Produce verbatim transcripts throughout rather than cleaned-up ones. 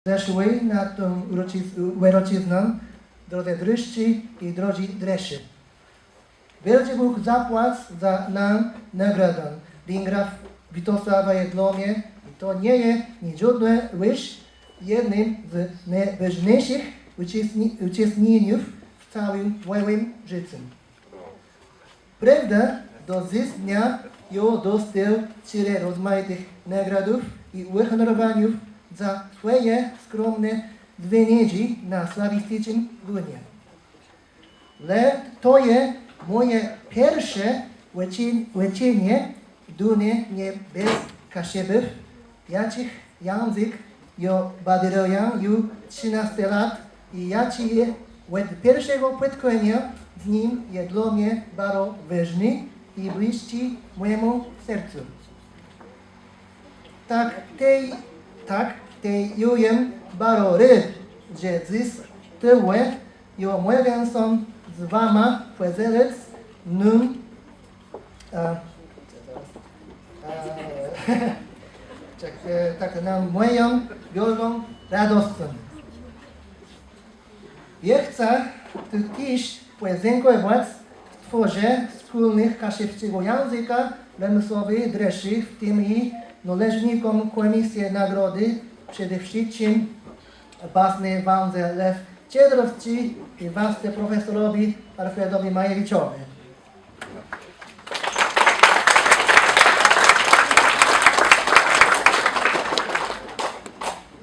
zeszłi na tã uroczis-, uroczyznã, drodze drëszczi i drodżi drëszë. Wiôldżi Bóg zapłac za nã nôgrodã. Digraf Witosława je dlô mie, i to nie je niżódnô łëż, jednym z nôwôżniészich ùczestni-, ùczestników w całim mòjim żëcym. Prôwda, do dzysdnia jô dostôł czile rozmajitëch nôgrodów i ùhònorowaniów za swòje skromné zwënédżi na slawisticznym grunie. Le to je mòje pierszé ùczin-, ùczenié dëni nié bez Kaszëbów, jaczich jãzëk jô badérëjã ju trzënôsce lat i jaczi je òd pierszégò pòtkaniô z nim je dlô mie baro wôżny i blësczi mòjémù sercu. Tak tej, tak tej jô jem baro rôd, że dzys tuwò jô mògã sã z wama pòdzelëc nym, e, e, tak, e, tak, nym mòją wiôlgą redoscą. Jô chcã tu téż pòdzãkòwac Stwòrze Szkólnëch Kaszëbsczégò Jãzëka Remùsowi Drëszë, w tim i nôleżnikóm kòmisje nôgrodë, przede wszëtczim wastnô wãdze Lew Czedrowsczi i wastnô profesorowi Alfredowi Majewiczòwi.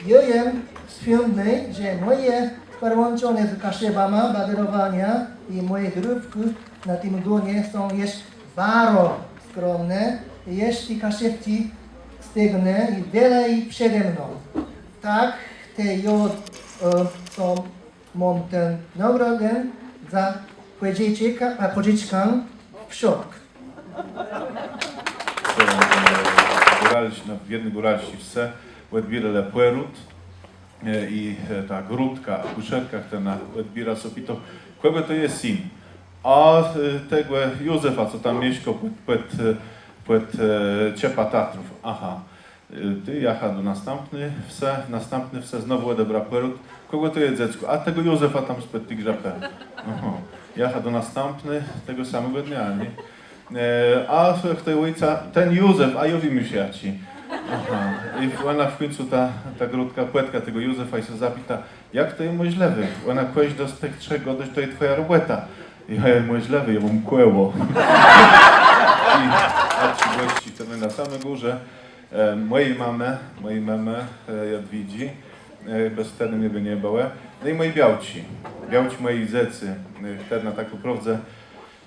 Jô jem swiądny, że mòje sparłãczoné z Kaszëbama badérowania i mòje dorobczi na tim grunie są jesz baro skromné, jesz ti kaszëbsczi stëgną i wiele jich przede mną. Tak tej jô, e, są Móm tã nôgrodã za pòżëczkã, a pòżëczkã w przódk. Góralsczi, na jedny góralsczi wsë òdbiérelë pòród, e, i, e, ta góralka, akùszerka, chtërna òdbiéra, sã pitô, kògò to je syn. A, e, tegò Józefa, co tam mieszkô pòd, pòd, e, pòd, e, czëpã Tatrów. Aha. E, tej jacha do nastãpny wsë, w nastãpny wsë znowù òdebra pòród. Kògò to je dzeckò? A tegò Józefa tam spòd ti grzëpë. Aha. Jacha do nastãpny, tegò samégò dnia, nié? E, a, słëchôj, òjca, ten Józef, a jô wiém ju jaczi. Aha. I òna w kùńcu, ta, ta góralka, pòtka tegò Józefa i sã zapita, jak to je mòżlëwé? Òna kòżdô z tëch trzech gôdô, że to je twòja robòta. I jô, mòżlëwé, jô móm kòło. I, a tëli gòscy, to më na samëj górze. E, mòji mamë, mòji mamë, e, Jadwidżi, e, bez chtërny mie bë nie bëło. No i mòji białczi, białczi mòjich dzecy, e, chtërna tak pò prôwdze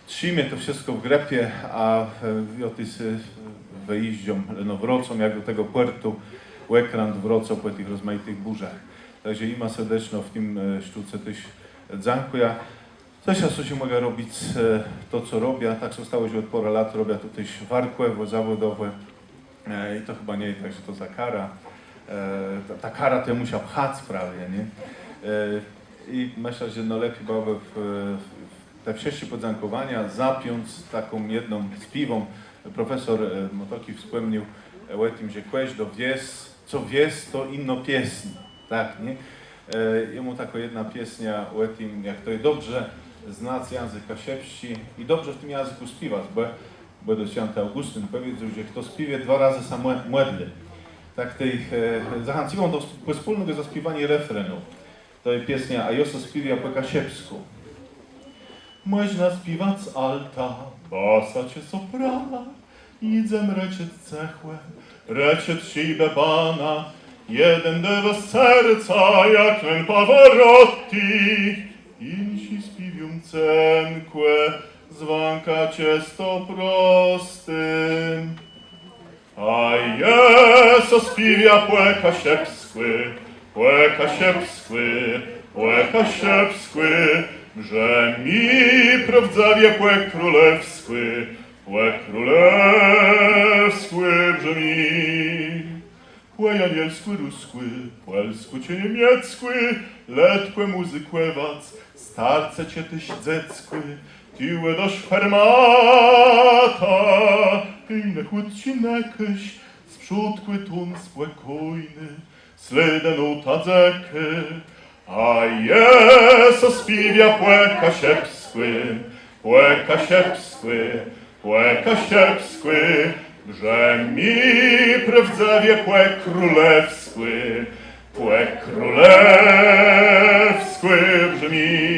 trzimie to wszëtkò w grëpie, a, e, jô téż, e, wëjéżdżóm, no, wrôcóm, jak do tegò pòrtu, òkrãt wrôcô pò tëch rozmajitëch bùrzach. Tak że jima serdeczno w tim, e, sztóce téż dzãkùjã. Cëszã sã, że mògã robic, e, to, co robiã. Tak sã stało, że òd pôrã lat robiã to téż warkòwò, zawòdowò. E, i to chëba nie je tak, że to za kara. E, ta, ta kara to jô mùszã pchac prawie, nié? E, i mëszlã, że nôlepi bëłobë w, w te wszëtczé pòdzãkòwania zapiąc taką jedną spiéwą. Profesor, e, Motocki wspòmniôł, e, ò tim, że kòżdô wies, co wies, to jinô piesń. Tak, nié? E, jô móm taką jedną piesniã ò tim, jak to je dobrze znac jãzëk kaszëbsczi i dobrze w tim jãzëkù spiéwac, bò, bò to swiãti Aùgùstin pòwiedzôł, że chto spiéwùje, dwa razë sã mò-, mòdli. Tak tej, e, zachãcywóm do sp-, pòspólnégò zaspiéwaniô refrenu. To je piesniô „A jô so spiéwiã pò kaszëbskù”. Mòżna spiéwac alta, basa czë soprana, jidzem rëczec cëchò, rëczec szëbë bana, jeden dôwô z serca, jak nen Pavarotti, jinszi spiéwią cenkò, zwãkã czësto prosti. A jô so spiéwiã pò kaszëbskù, pò kaszëbskù, pò kaszëbskù, brzëmi prôwdzëwie pò królewskù, pò królewskù brzëmi. Pò anielskù, ruskù, pòlskù czë niemieckù, letkò mùzykòwac, starce czë téż dzeckò, tuwò dôsz fermatã, tej ne chùtczi ne kôż, z przódkù tón spòkójny, Slôdnô ta dzëkô, a jô so spiéwiã pò kaszëbskù, pò kaszëbskù, pò kaszëbskù. Brzëmi prôwdzëwie pò królewskù, pò królewskù brzëmi.